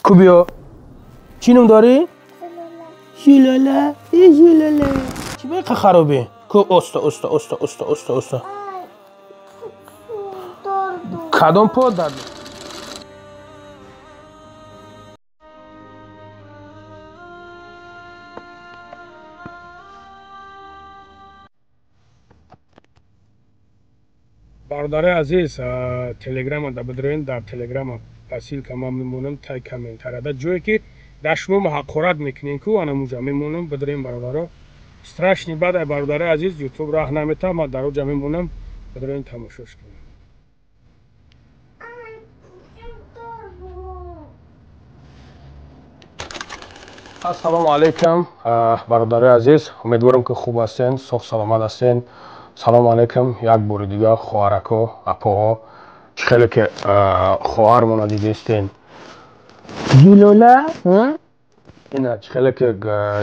Ку биё, чӣ ном дорӣ? Зулола. Зулола, чӣ ба харобӣ? Ку, оста, оста, оста, оста, оста, оста. Кадом по дард? Бародари азиз, телеграма да бидроен, дар телеграма ссылка ман мемонам тай комментарияда, ҷое ки дар шумо ҳақорат мекунем, ку анамуҷа мемонам, бидроен, бародаро. Страшный бадай, бародари азиз, Ютуб раҳ наметавам, ман дар оҷа мемонам, бидроен, тамошош кунем. Ассалому алайкум, бародари азиз, умедворам, ки хуб ҳастен, соҳ саломат ҳастен. Салому алайкум як бори дигар, хоҳарако, апоҳо. Чӣ хеле ки хоҳармона дидестен, Зулола, ина чӣ хеле ки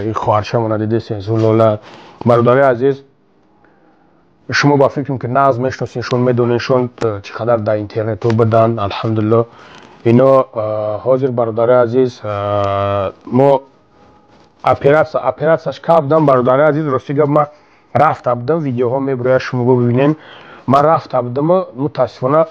ин хоҳарчамона дидестен, Зулола. Бародари азиз, шумо ба фикрам, ки нағз мешиносеншон, медоненшон, чӣ қадар дар интернетҳо буданд. Алҳамдулилло, ино ҳозир, бародари азиз, мо оператсияш кардам. Бародари азиз, рости гап, ман рафта будам, видеоҳо мебирояд, шумо бибинем. Ман рафта будам, мутаассифона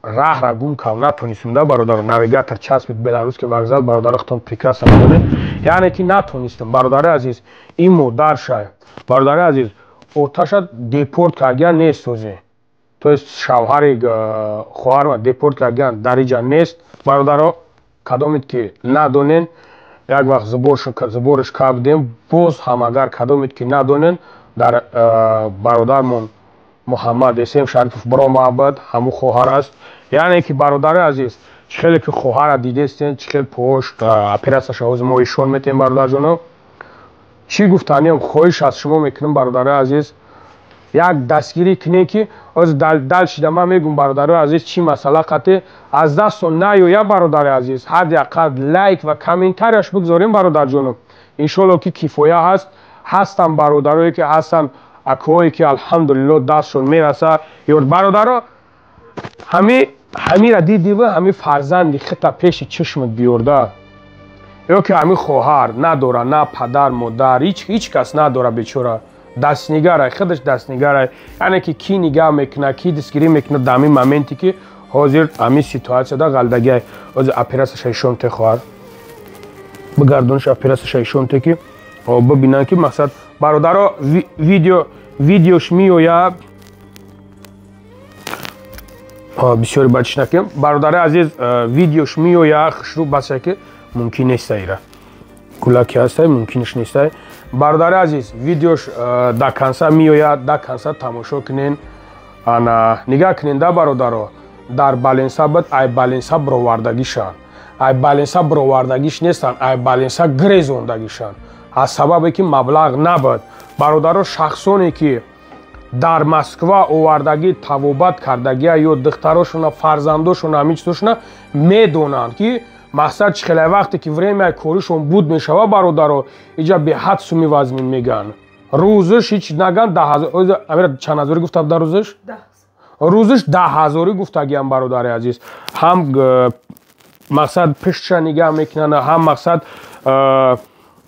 раҳра гум кардам, натонистам да, бародаро. Навигатор часпид Белорусский вокзал, бародаро, худтон прекрасно медонед, яъне ки натонистам. Бародари азиз, ин модаршай, бародари азиз, оташа депорт кардагиан нест ҳозир, то есть шавҳари хоҳарма депорт кардагиан, дар иҷа нест. Бародаро, кадомед ки надонен, як вақт сборш кардем, боз ҳам агар кадомед ки надонен, дар бародармон Муҳаммад Эсем Шарипов биромабад, ҳамун хоҳар аст. Яъне ки, бародари азиз, чӣ хеле ки хоҳара дидестен, чӣ хел пош оператсияша ҳозир мо ишон метем. Бародарҷоно, чӣ гуфтаниям, хоҳиш аз шумо мекунам, бародари азиз, як дастгирӣ кунем, ки ҳозир дальше ман мегӯм, бародари азиз, чӣ масъала қатъи аз дастон наёя. Бародари азиз, ҳадди ақал лайк ва комментарияш бигзорем, бародарҷоно, иншоалло ки кифоя ҳаст. Ҳастанд бародарое ки ҳастанд, акоҳое ки алҳамдулилло дастшон мерасад. Ё бародаро, ҳамира дидива, ҳами фарзанди хита пеши чашмат биёрда, ё ки ҳами хоҳар надора, на падар, модар, ҳеҷ кас надора, бечора дастнигарай, худаш дастнигарай. Яъне ки кӣ нигаҳ мекунад, кӣ дастгирӣ мекунад дар ҳамин моменте, ки ҳозир ҳамин ситуатсияда ғалдагиай? Ҳозир оператсияша ишон те, хоҳар, бигардониш, оператсияша ишон те, ки бибинанд, ки мақсад, бародаро, видеош меояд, бисёри бачиш накунем. Бародари азиз, видеош меояд, хушрӯ басе ки мумкин неста, ира кулаки ҳастай, мумкинаш нестай. Бародари азиз, видеош до конца меояд, до конца тамошо кунен. Ана нигаҳ кунен да, бародаро, дар больница буд, ай больница бировардагишанд, ай больница бировардагиш нестанд, ай больница гирезондагишанд, аз сабабе ки маблағ набуд. Бародаро, шахсоне ки дар Москва овардагӣ, тавобат кардагия, ё духтарошона, фарзандошона, ҳамин чизошона медонанд, ки мақсад чӣ хеле вақте ки времяи коришон буд мешава, бародаро, иҷа беҳад суми вазмин меган. Рӯзиш ҳеч наган, амира чанд ҳазорӣ гуфта дар рӯзиш? Рӯзиш 10 ҳазорӣ гуфтагиам, бародари азиз. Ҳам мақсад пиштша нигаҳ мекунанд, ҳам мақсад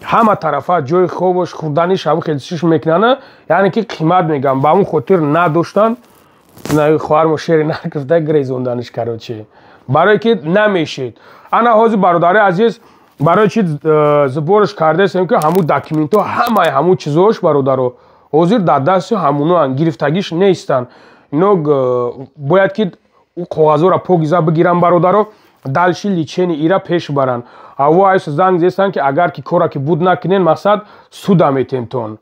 ҳама тарафа ҷои хобаш, хӯрданиш, ҳамн хел чиш мекунанд, яъне ки қимат мегӯям. Ба ҳамн хотир надоштанд, хоҳармо шери накарда гирезонданиш, короче, барое ки намешид. Ана ҳозир, бародари азиз, барои чи сборш кардесем, ки ҳамун документҳо, ҳамаи ҳамун чизош, бародаро, ҳозир дар дасти ҳамуноан, гирифтагиш нестанд. Ино бояд ки ӯ коғазҳоро покиза бигиранд, бародаро, дальше лечение ира пеш баранд. Аво айс занг зестанд, ки агар ки кора ки буд накунен, мақсад суда метемтон.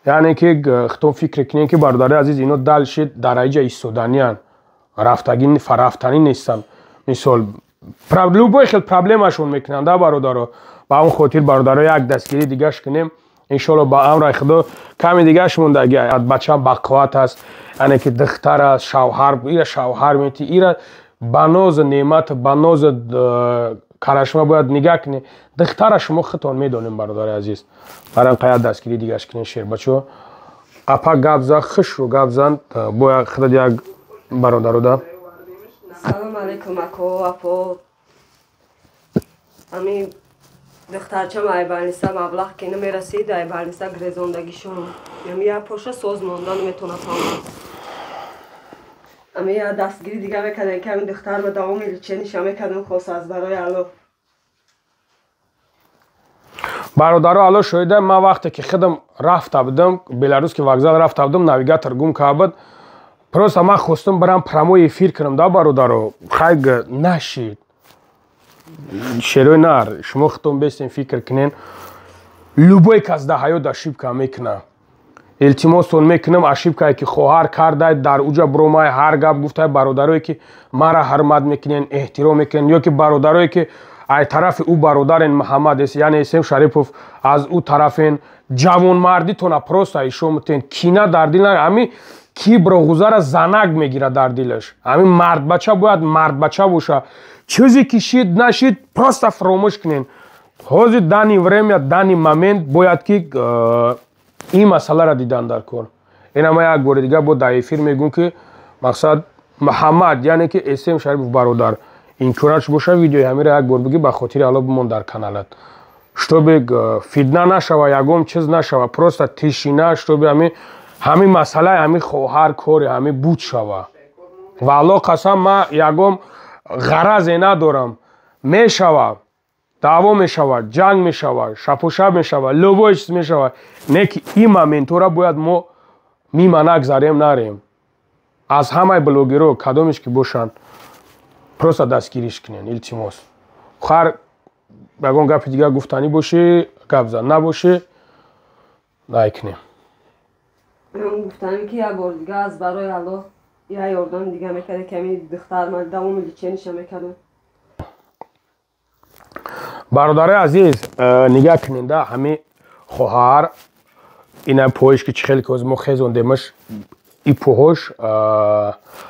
Яъне ки хитон фикр кунен, ки, бародари азиз, ино дальше дар аиҷа истоданиянд, рафтагӣ рафтанӣ нестанд. Мисол, любой хел проблемашон мекунанд да, бародаро. Ба он хотир, бародаро, як дастгирӣ дигаш кунем, иншоалло, ба амраи Худо ками дигаш мондаги. Бачаам бақувват аст, яъне ки духтар аст, шавҳар, ира шавҳар мети, ира ба нозу неъмат, ба нозу карашма бояд нигаҳ кунед. Духтара шумо худтон медонем, бародари азиз, барам қаяд дастгирӣ дигаш кунед. Шербачо, апа, гап зан, хушрӯ гап зан, бояд худат як бародаро да. Салом алейкум, ако, апо. Ами духтарчам ай больница маблағ ки намерасид, ай больница грезондагишон. Ами я поша соз монда наметона фаҳмад. Ами я дастгирӣ дига мекардем, ки ами духтарма давоми лечениша мекардем, хос аз барои Аллоҳ. Бародаро, Алло шоҳида, ман вақте ки худам рафта будам, Беларусский вокзал рафта будам, навигатор гум карда буд. Просто ман хостам барам прямой эфир кунам да, бародаро. Хай нашид. Шерои нар, шумо худтон бестен фикр кунен. Любой кас дар ҳаёт ошибка мекунад. Илтимостон мекунам, ошибкае ки хоҳар кардай, дар уҷа буромай, ҳар гап гуфтай, бародарое ки мара ҳурмат мекунен, эҳтиром мекунен, ё ки бародарое ки ай тарафи ӯ бародарен Муҳаммад, яъне Эсем Шарипов, аз ӯ тарафен, ҷавонмардитона просто ишо мутен, кина дар дил на, ҳами кибру ғузара занак мегирад дар дилаш. Ҳамин мардбача бояд мардбача боша. Чизе ки шид нашид, просто фаромӯш кунен. Ҳозир данный время, данный момент бояд ки ин масъаларо дидан дар кор. Ина ман як бори дига бо дар эфир мегӯм, ки мақсад Муҳаммад, яъне ки Эсем Шарипов бародар, инкораш боша, видеои ҳамира як бор бигӣ, ба хотири Алло бимон дар каналат, чтобы фитна нашава, ягон чиз нашава, просто тишина, чтобы ҳамин масъалаи ҳамин хоҳар кори ҳамин буд шава. Ва Алло қасам, ман ягон ғаразе надорам. Мешава, даъво мешава, ҷанг мешава, шапушап мешава, любой чиз мешава, не ки ин моментора бояд мо мима нагзарем, нарем. Аз ҳамаи блогеро кадомеш ки бошанд, просто дастгириш кунен, илтимос. Хар ягон гапи дигар гуфтанӣ бошӣ, гап зан, набошӣ, най кунем. Гуфтанем, ки як бор дига аз барои Аллоҳ я ёрдам дига мекарда, ки ами духтар ман давоми лечениша мекардам. Бародари азиз, нигаҳ куненда, ҳами хоҳар ина поиш ки чӣ хеле ки мо хезондемаш, и поҳош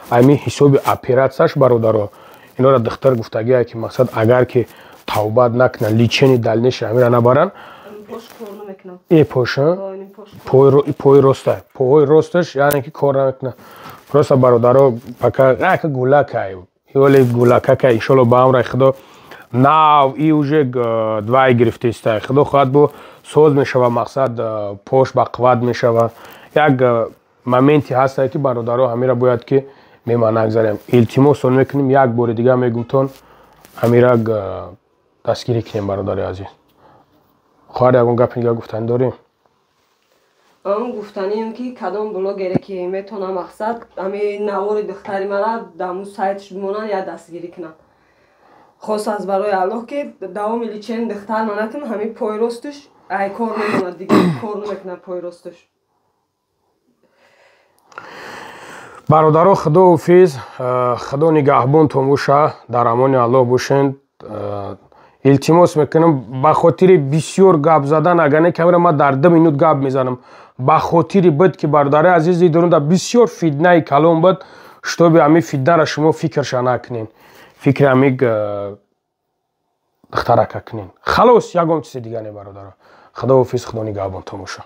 ами ҳисоби оператсияш, бародаро, инора духтар гуфтагие, ки мақсад агар ки тавбат накунанд, лечение дальнейшее ҳамира набаранд, э поша пои роста, поҳои росташ, яъне ки кор намекунад. Просто, бародаро, пока яка гулакай, ёле гулакакай, иншолло, ба амраи Худо нав и уже двай гирифтеистай, Худо хоҳад, бо соз мешава, мақсад пош ба қувват мешава. Як моменте ҳастае, ки, бародаро, ҳамира бояд ки мема нагзарем. Илтимосон мекунем, як бори дигар мегумтон, ҳамира дастгирӣ кунем, бародари азиз. Хоҳар, ягон гапи дигар гуфтанӣ дорем? Он гуфтанием, ки кадом блогере ки метона, мақсад ами навори духтари мара даму сайтш бимонанд, я дастгирӣ кунанд, хос аз барои Аллоҳ, ки давоми лечение духтар манатам. Ҳами пои ростуш ай кор мемонад, дигар кор намекунад пои ростуш. Бародаро, худоҳофиз, Худо нигаҳбонтон боша, дар амони Аллоҳ бошед. Илтимос мекунам, ба хотири бисёр гап задан, агар не камера ман дар 2 минут гап мезанам, ба хотири буд, ки, бародари азизи, дурунда бисёр фитнаи калон буд, чтобы ҳамин фитнара шумо фикрша накунен, фикри ҳамин духтарака кунен. Халос, ягон чизи дига не, бародаро. Худоҳофиз, Худо нигаҳбонтон боша.